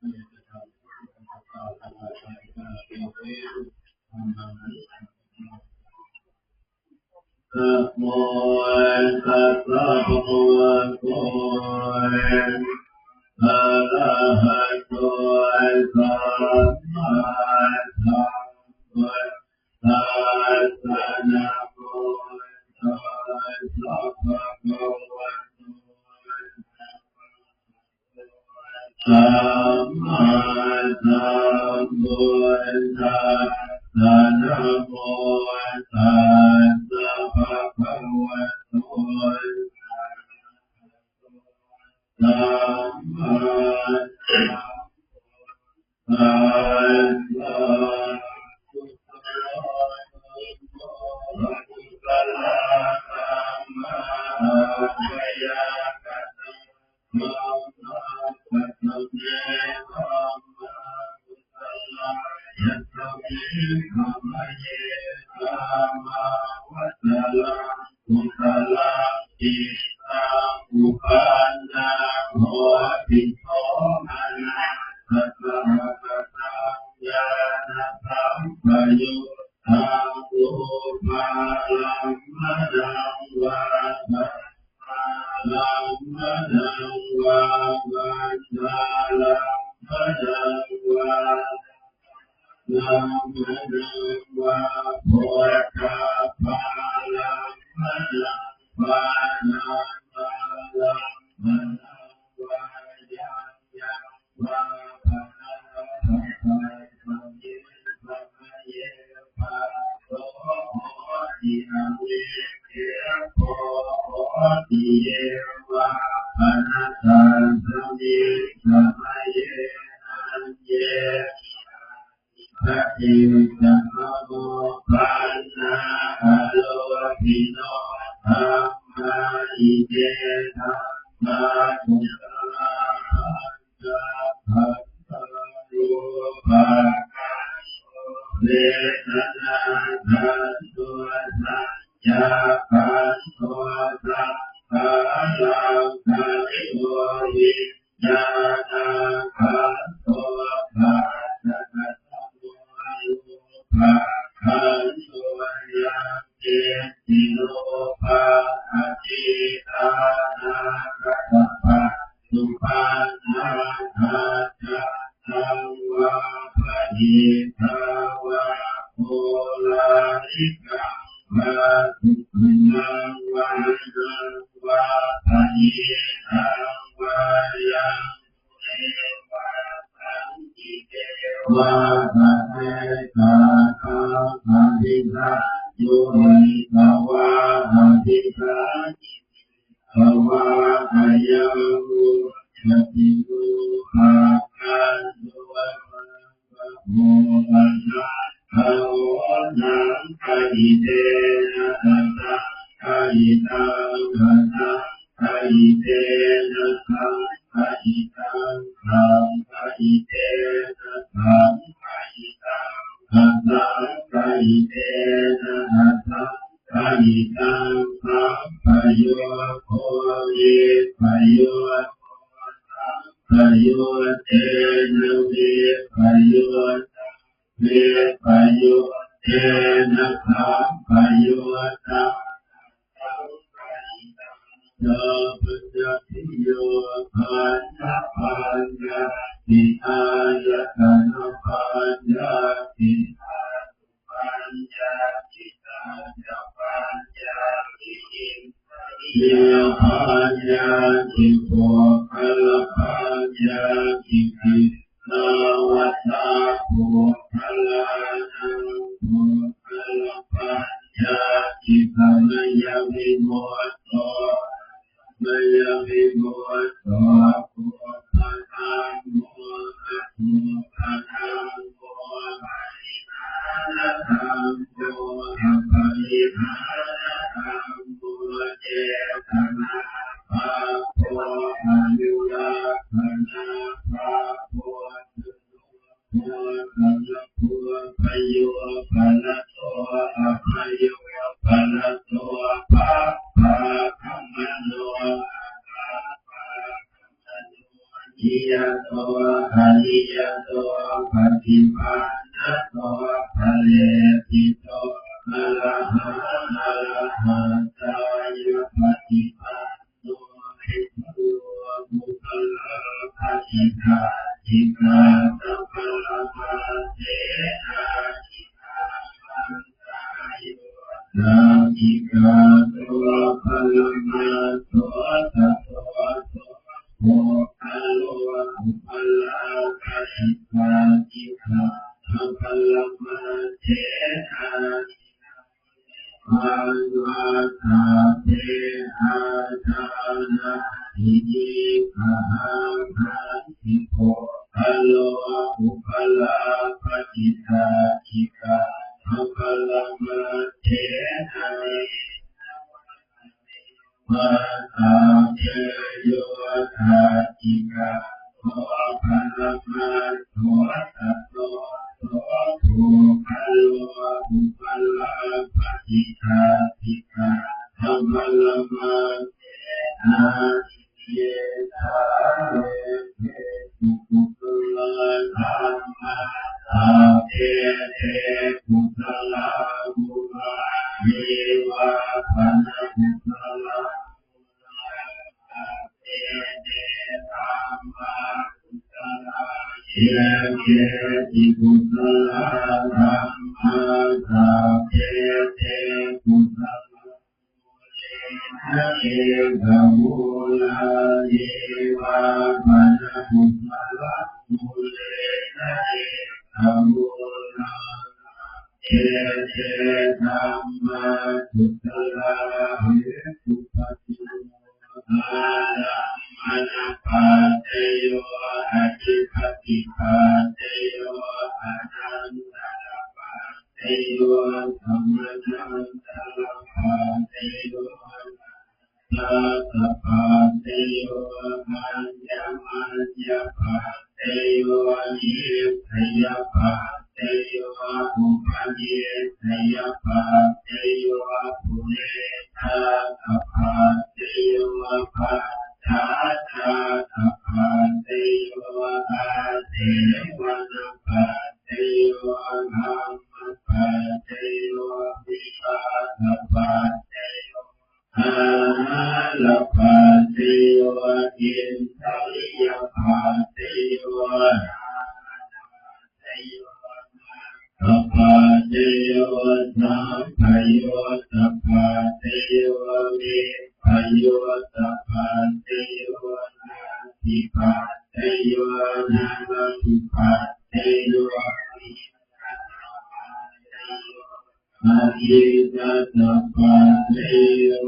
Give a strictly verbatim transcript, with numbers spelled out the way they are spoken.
Namo tassa bhagavato arahato sammāsambuddhassa. Namo tassa bhagavato sammāsambuddhassa. Namo tassa bhagavato arahato sammāsambuddhassa. Kusalā dhammā, abyākatā dhammā, katame dhammā kusalā? Yasmiṃ samaye kāmāvacaraṃ kusalaṃ cittaṃ uppannaṃ hoti somanassasahagataṃ ñāṇasampayuttaṃ rūpārammaṇaṃ vā saddārammaṇaṃ vā gandhārammaṇaṃ vā rasārammaṇaṃ vā phoṭṭhabbārammaṇaṃ vā nāsārammaṇaṃ vā yaṃ yaṃ vā panārabbha, tasmiṃ samaye phasso hoti, avikkhepo hoti, ye vā pana tasmiṃ samaye aññe paṭiccasamuppannā arūpino dhammā, ime dhammā kusalā. Pañcakkhandhā: rūpakkhandho, vedanākkhandho, saññākkhandho, saṅkhārakkhandho, vi ññāṇakkhandho. Phassakatamo rūpakkhandho? Yaṅkiñci rūpaṃ atītānāgatapaccuppannaṃ ajjhattaṃ vā bahiddhā vā oḷārikaṃ vā sukhumaṃ vā hīnaṃ vā paṇītaṃ vā yaṃ dūre vā saṃ vā abhisaññūhitvā abhisaṅkhipitvā ayaṃ vuccati rūpakkhandho. Rūpakkhandho saṅgahitena asaṅgahitaṃ asaṅ gahitena saṅgahitaṃ saṅgahitena saṅgahitaṃ asaṅgahitena asaṅgahitaṃ sampayogo vippayogo sampayuttena vippayuttaṃ vippayuttena sampayuttaṃ asaṅgahitaṃ. Cha paññattiyo khandhapaññatti āyatanapaññatti dhātupaññatti saccapaññatti indriyapaññatti puggalapaññatti. Kittāvatā puggalānaṃ puggalapaññatti? Samayavimutto asamayavimutto, kuddhadhammo akuddhadhammo, parihānadhammo aparihānadhammo, cetanābhabbo anurakkhanābhabbo, Yato ariyato paṭipannato phaleṭṭhito arahā arahattāya paṭipanno visuddho upalabbhati sacchikaṭṭhaparamaṭṭhena. Sacchikaṭṭho paramaṭṭho tato so puggalo upalabbhati sacchikaṭṭhaparamaṭṭhena. Imaṃ dvādesākārādīpahaṃ puggalo upalabbhati sacchikaṭṭhaparamaṭṭhena. Mātā te yo sacchikaṭṭho paramaṭṭho tato so puggalo upalabbhati sacchikaṭṭhaparamaṭṭhena. Ime bhante kusalā dhammā, sabbe te kusalamūlā. Ye vā pana kusalamūlā, sabbe te dhammā kusalā. Ye keci kusalā dhammā, sabbe te kusalamūlā. Ekamūlā, ye vā pana kusalamūlā, ekamūlā, sabbe te dhammā kusalā. Hetupaccayo, ārammaṇapaccayo, adhipatipaccayo, anantarapa- ccayo, samanantarapaccayo, sahajātapaccayo, aññamaññapaccayo, nissayapaccayo, upanissayapaccayo, purejātapaccayo, pacchājātapaccayo, āsevanapaccayo, kamma- paccayo, vipākapaccayo, āhārapaccayo, indriyapaccayo, jhānapaccayo, maggapaccayo, sampayuttapaccayo, vippayuttapaccayo, natthipaccayo, natthipaccayo, adhipatipaccayo.